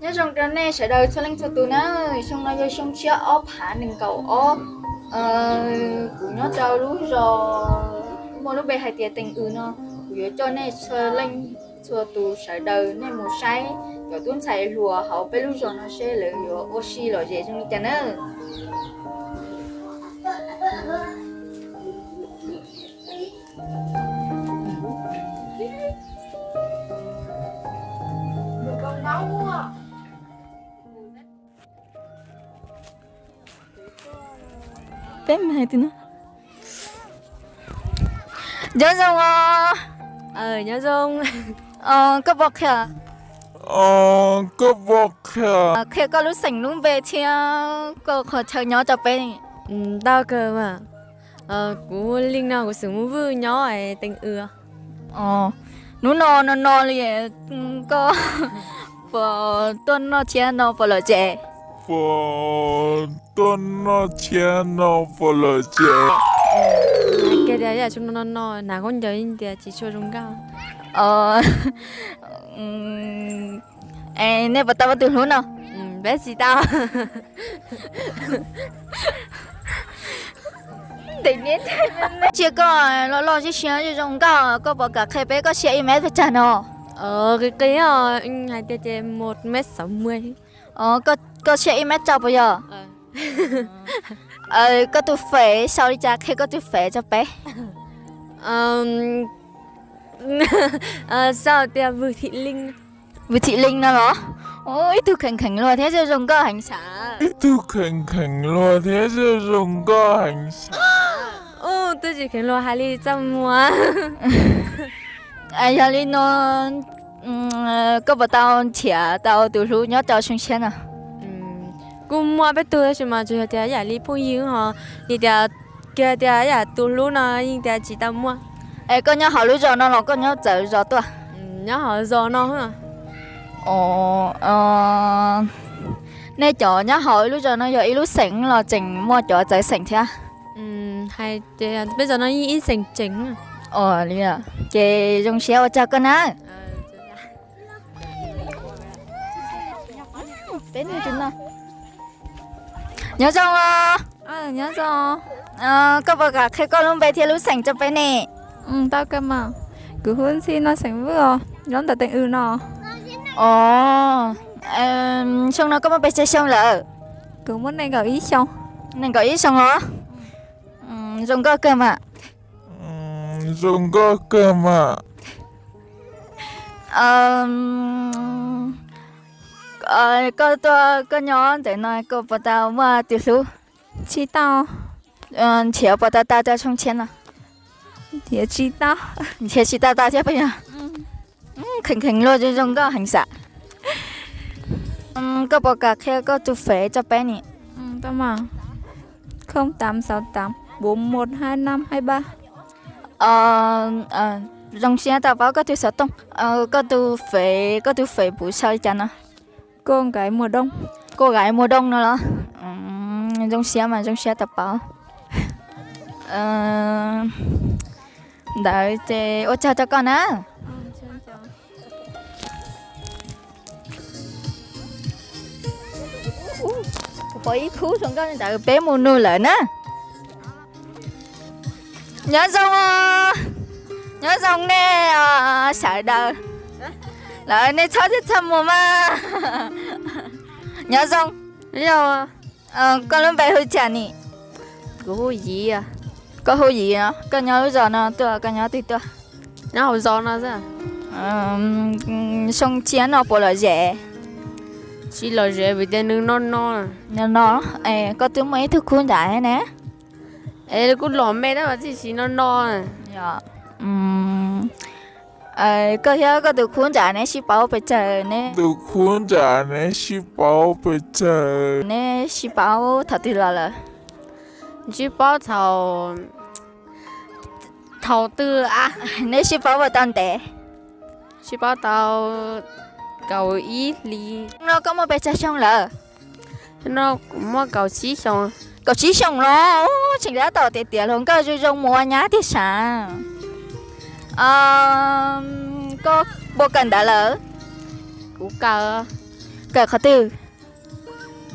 Nyob zoo rau nej sawv daws txhua leej txhua tus na, xyoo no yog xyoo tshiab ob phav nees nkaum ob. Kuv nyob rau lub zos muaj lub npe hais tias Teem Ws no, kuv yuav coj nej txhua leej txhua tus sawv daws nej mus saib cov tub ntxhais hluas hauv peb lub zos no seb lawv yuav ua si lom zem zoo li cas nawb. Peb mus hais twg no? Nyob zoo os. Nyob zoo. Koj puas qhia, koj puas qhia, qhia koj lub xeem lub npe thiab koj qhov chaw nyob rau peb? Tau kawg mas. Kuv Leej no kuv xeem Mus Vwj nyob Teem Ws. Hnub no no no li, koj puas tuaj noj tshiab no puas lom zem? Puas tuaj noj tshiab no puas lom zem? Hais kiag tias yam tshua no no no, hnav khaub ncaws yeej tias tsis tshua zoo nkauj. Es nej puas tau muaj tus hlub no? Peb tsis tau. Ntsia koj loj loj siab siab zoo nkauj, koj puas kam qhia peb koj siab ib mev pes tsawg no? Qis qis, hais tias ces mus mev xav mus. Koj siab ib mev rau puas yog? Koj tus Face sau li cas, qhia koj tus Face rau peb. Sau tias Vwm Thim Leej. Vwm Thim Leej no los? Ib tug kheev kheev luag thiab zoo zoo nkauj heev sav. Ib tug kheev kheev luag thiab zoo zoo nkauj heev sav. Twb tsis kheev luag hais li txaj muag. Yog li no, koj puas tau nrhiav tau tus hlub nyob rau xyoo tshiab no? Kuj muaj peb tug tab sis mas tsuas yog tias yam li phooj ywg ho, li tias kiag tias yam tus hlub no yeej tias tsis tau muaj. Es koj nyob hauv lub zos no los koj nyob txawv zos tuaj? Nyob hauv zos no. Nej cov nyob hauv lub zos no yog ib lub xeem los tseem muaj cov txawv xeem thiab? Hais tias peb zos no yeej ib xeem tseem. Ua li, ces zoo siab ua tsaug koj na. Nyob zoo os. Nyob zoo. Koj puas kam qhia koj lub npe thiab lub xeem rau peb ne? Tau kawg mas. Kuv hu Ntxhi no, xeem Vwj os, nyob ntawm Teem Ws no. Os, xyoo no koj muaj pes tsawg xyoo lawm? Kuv muaj nees nkaum ib xyoo. Nees nkaum ib xyoo los? Zoo nkauj kawg mas. Zoo nkauj kawg mas. Koj tuaj koj nyob ntawm no koj puas tau muaj tus hlub? Tsis tau. Nrhiav puas tau tau rau xyoo tshiab no? Nrhiav tsis tau. Nrhiav tsis tau tau thiab puas yog? Kheev kheev luag zoo zoo nkauj heev xav. Koj puas kam qhia koj tus Face rau peb ne? Không tám sáu tám bốn một hai năm hai ba. Zoo siab tau paub koj tus xov tooj, koj tus Face, koj tus Face puv sau li cas no? Cô gái mùa đông. Cô gái mùa đông no los? Zoo siab mas zoo siab tau paub. Ntawd ces ua tsaug rau koj na. Kuv pom ib khub hluas nkauj ntawd peb mus nug lawm na. Nyob zoo, nyob zoo nej sawv daws. Lawv nej txhob txaj muag mas. Nyob zoo. Koj lub npe hu cas ni? Kuv hu Yiv. Koj hu Yiv, koj nyob lub zos no tuaj, koj nyob twg tuaj? Nyob hauv zos no xwb. Xyoo tshiab no puas lom zem? Tsis lom zem vim tias nws no no. No no, koj twb muaj ib tug khub nrad thiab ne. Es kuj los me tab sis tsis no no. Koj thiab koj tus khub nrad neb sib paub pes tsawg ne? Tus khub nrad neb sib paub pes tsawg? Neb sib paub thaum twg los lawm? Sib paub thaum, thaum twg a? Neb sib paub puas tau ntev? Sib paub tau kaum ib hlis. No koj muaj pes tsawg xyoo lawm? No kuv muaj kaum tsib xyoo. Kaum tsib xyoo los? Tseem tab tom tiav tiav hluas nkauj zoo zoo mus ua nyab tiag sav. Koj puas kawm ntawv lawm? Kuv kawm. Kawm qhov twg?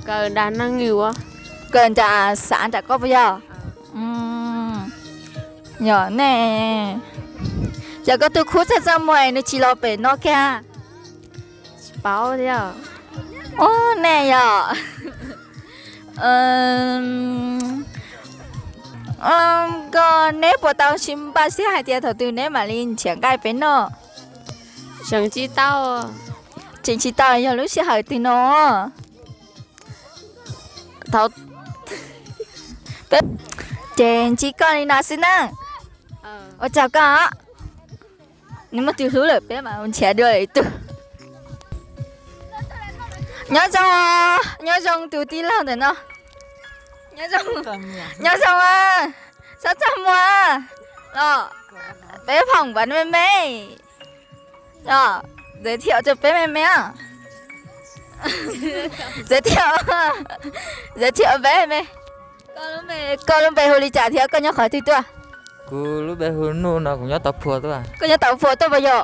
Kawm nram xav nram koj puas yog? Yog ne. Ces koj tus khub txaj txaj muag nws tsis los pem no kiag? Tsis paub thiab. Ub, nej yog koj, neb puas tau sib npaj siab hais tias thaum twg neb mam li nrhiav nqaij peb noj? Tseem tsis tau. Tseem tsis tau, yog lub sij hawm twg no? Ces ntsib koj li no xwb na. Ua tsaug koj. Nws muaj tus hlub lawm peb mam nrhiav dua lwm tus. Nyob zoo, nyob zoo tus tij laug ntawm no. Nyob zoo, txhob txaj muag los, peb phoom npav me me. Giới thiệu cho peb me me. Giới thiệu, giới thiệu peb me. Koj lub npe hu li cas thiab koj nyob qhov twg tuaj? Kuv lub npe hu Nuj no, kuv nyob Tauv Phuas tuaj. Koj nyob Tauv Phuas tuaj puas yog?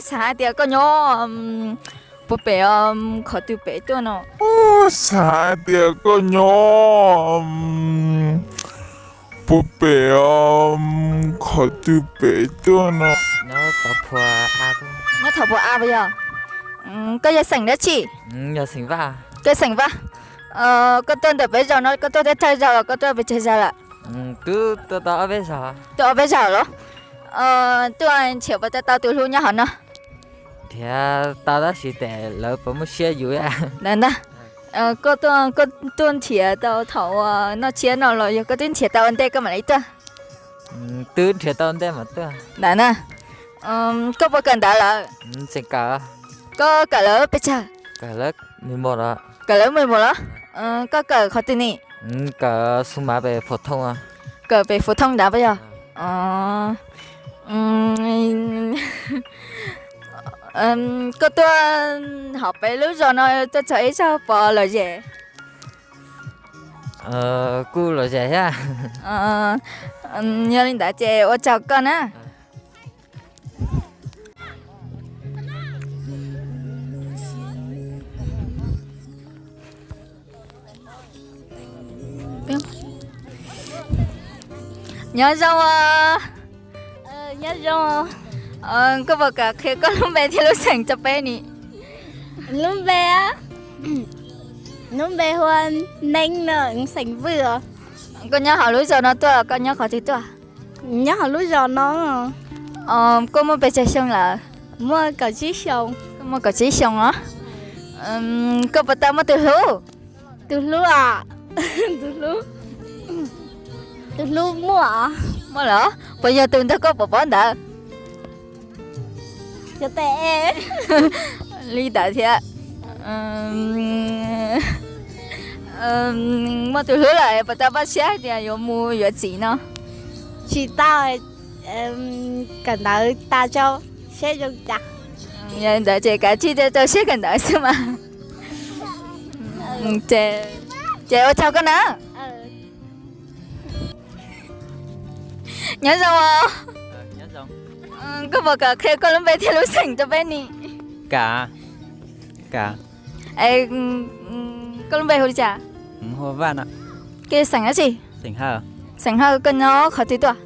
Xav hais tias koj nyob puas pem qhov twg pem tuaj no? Xav hais tias koj nyob puas pem qhov twg pem tuaj no? Nyob Tauv Phuas A puas yog? Koj yog xeem dab tsi? Koj xeem Vaj. Koj tuaj ntawm peb zos no koj tuaj thawj thawj zaug los koj tuaj pes tsawg zaug lawm? Twb tuaj tau ob peb zaug. Tuaj ob peb zaug los? Tuaj nrhiav puas tau tus hlub nyob hauv no? Nrhiav tau tab sis tes lawv puas muaj siab yuav. Ntag, koj tuaj nrhiav tau thaum uas noj tsiab no los yog koj twb nrhiav tau ua ntej koj mam li tuaj? Twb nrhiav tau ua ntej mam tuaj. Ntawd na. Koj puas kawm ntawv lawm? Tseem kawm. Koj kawm lawv pes tsawg? Kawm lawv mười một los. Koj kawm qhov twg ni? Kawm xu mav pem phổ thông. Kawm pem phổ thông ntawd puas yog? Koj tuaj hauv peb lub zos no tuaj txog ib zaug puas lom zem? Kuj lom zem thiab. Yog li ntawd ces ua tsaug koj na. Nyob zoo os. Koj puas kam qhia koj lub npe thiab lub xeem rau peb ni? Lub npe, lub npe hu ua Neeb no, xeem Vwj os. Koj nyob hauv lub zos no tuaj los koj nyob qhov twg tuaj? Nyob hauv lub zos no. Koj muaj pes tsawg xyoo lawm? Muaj kaum tsib xyoo. Koj muaj kaum tsib xyoo os. Koj puas tau muaj tus hlub? Tus hlub, tus hlub, tus hlub muaj. Muaj los? Puas yog tus nrog koj pov pob ntawd? Li ntawd thiab. Muaj tus hlub lawm puas tau npaj siab hais tias yuav mus yuav txiv no? Tsis tau, kawm ntawv tas rau seb zoo cas. Yog li ntawd ces kav tsij rau seb kawm ntawv xwb mas. Ces ua tsaug koj na. Nyob zoo os. Koj puas kam qhia koj lub npe thiab lub xeem rau peb ni? Kam, kam. Koj lub npe hu li cas? Koj xeem dab tsi? Xeem Hawj, koj nyob qhov twg tuaj?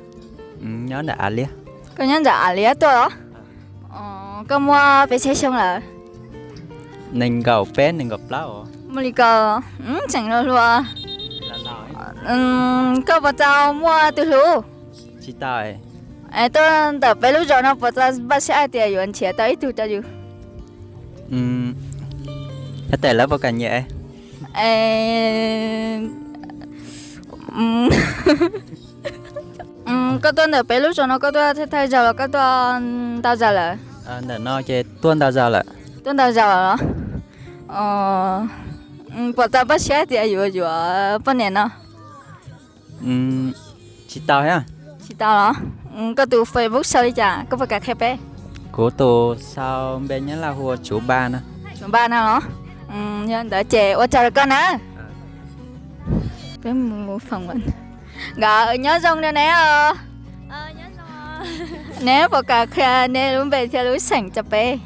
Koj nyob nram Av Liab tuaj los? Koj muaj pes tsawg xyoo lawm? Nees nkaum peb, nees nkaum plaub. Muaj li ko, tseem hluas hluas. Koj puas tau muaj tus hlub? Tsis tau. Es tuaj ntawm peb lub zos no puas tau npaj siab hais tias yuav nrhiav tau ib tug rau yus? Nyob tes lawv puas kam nyiam? Koj tuaj ntawm peb lub zos no koj tuaj thawj thawj zaug los koj tuaj ntau zaug lawm? Ntawm no ces tuaj ntau zaug lawm. Tuaj ntau zaug los? Puas tau npaj siab tias yuav yuav poj niam no? Tsis tau thiab. Tsis tau los? Koj tus Facebook sau li cas koj puas kam qhia peb? Kuv tus sau npe Nyab Laj hu ua Tsuv Npa no. Tsuv Npa no los? Yog ntawd ces ua tsaug rau koj na. Peb mus foom nkawd nyob zoo rau neb os. Neb puas kam qhia neb lub npe thiab lub xeem rau peb?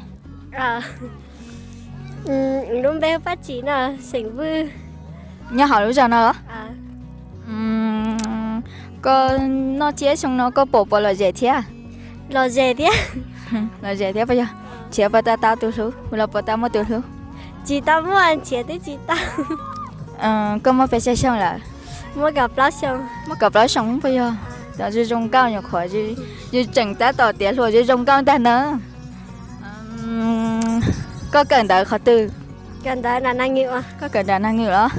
Lub npe hu Paj Tsim no, xeem Vwj. Nyob hauv lub zos no los? Koj noj tsiab xyoo no koj pom puas lom zem thiab? Lom zem thiab. Lom zem thiab puas yog? Nrhiav puas tau tau tus hlub los puas tau muaj tus hlub? Tsis tau muaj, nrhiav twb tsis tau. Koj muaj pes tsawg xyoo lawm? Muaj kaum plaub xyoo. Muaj kaum plaub xyoo puas yog? Cov zoo zoo nkauj nyuam qhuav, yus tseem tab tom tiav hluas zoo zoo nkauj ntag na. Koj kawm ntawv qhov twg? Kawm ntawv nram Nag Ngwm. Koj kawm nram Nag Ngwm los?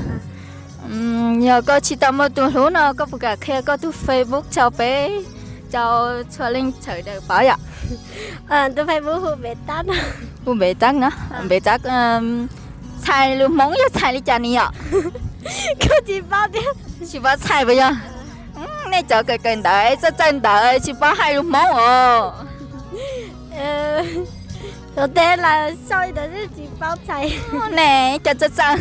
Yog koj tsis tau muaj tus hlub no koj puas kam qhia koj tus Facebook rau peb, rau txhua leej txhawm daws paub yom? Tus Facebook hu Npev Tab no. Hu Npev Tab no. Npev Tab txhais lus Hmoob yog txhais li cas ni yom? Koj tsis paub thiab? Tsis paub txhais puas yog? Nej cov kawm kawm ntawv txawj txawj ntawv tsis paub hais lus Hmoob os. Tus tej los sau ntawd tsis paub txhais. Ne, cov txawj txawj.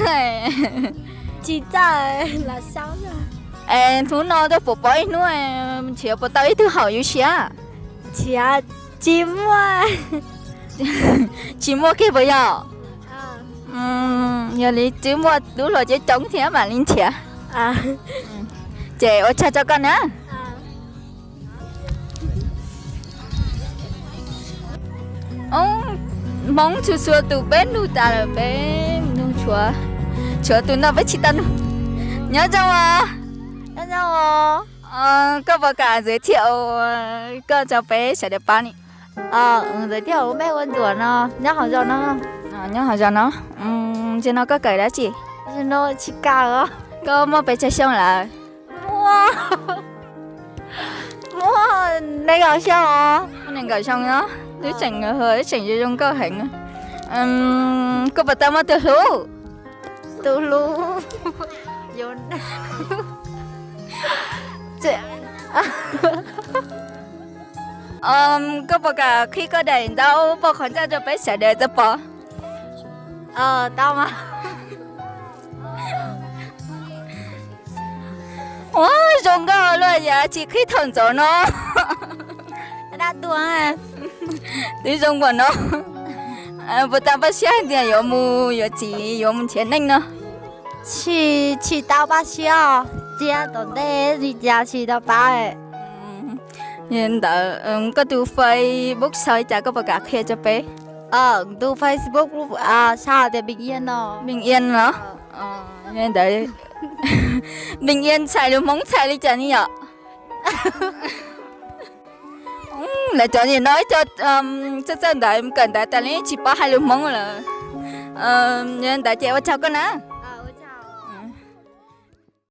Tsis txawj los sau. Es hnub no tuaj pom pom ib hnub, nrhiav puas tau ib tug haum yus siab? Nrhiav tsis muaj. Tsis muaj kiag puas yog? Yog li twb muaj tub hluas coob coob thiab mam li nrhiav. Ces ua tsaug rau koj na. Hmoob txhua txhua tus peb nug tas lawm, peb nug tshuav, tshuav tus no peb tsis tau nug. Nyob zoo os. Koj puas kam giới thiệu koj rau peb sawv daws paub ni? Giới thiệu, lub npe hu ua Ntxuam no, nyob hauv zos no. Nyob hauv zos no. Tam sim no koj kawm dab tsi? Tam sim no tsis kawm os. Koj muaj pes tsawg xyoo lawm? Muaj, muaj nees nkaum xyoo os. Muaj nees nkaum xyoo no, twb tseem, twb tseem zoo zoo nkauj heev. Koj puas tau muaj tus hlub? Tus hlub. Koj puas kam qhib koj daim ntaub poj qhov ncauj rau peb sawv daws tau pom? Tau mas. Ua zoo nkauj luaj, yam tsis qhib thaum ntxov no. Dab tuag. Twb zoo npaum no, puas tau npaj siab hais tias yuav mus yuav txiv yuav mus nrhiav neej no? Tsis, tsis tau npaj siab, txiav tom ntej li cas tsis tau pab. Ntawd koj tus Facebook sau li cas koj puas kam qhia rau peb? Tus Facebook sau tias Bình Yên no. Bình Yên los? Ntawd Bình Yên txhais lus Hmoob txhais li cas ni yom? Lawv cov nim no ib co txawj txawj ntawv kawm ntawv tas li tsis paub hais lus Hmoob lawm. Ntawd ces ua tsaug koj na.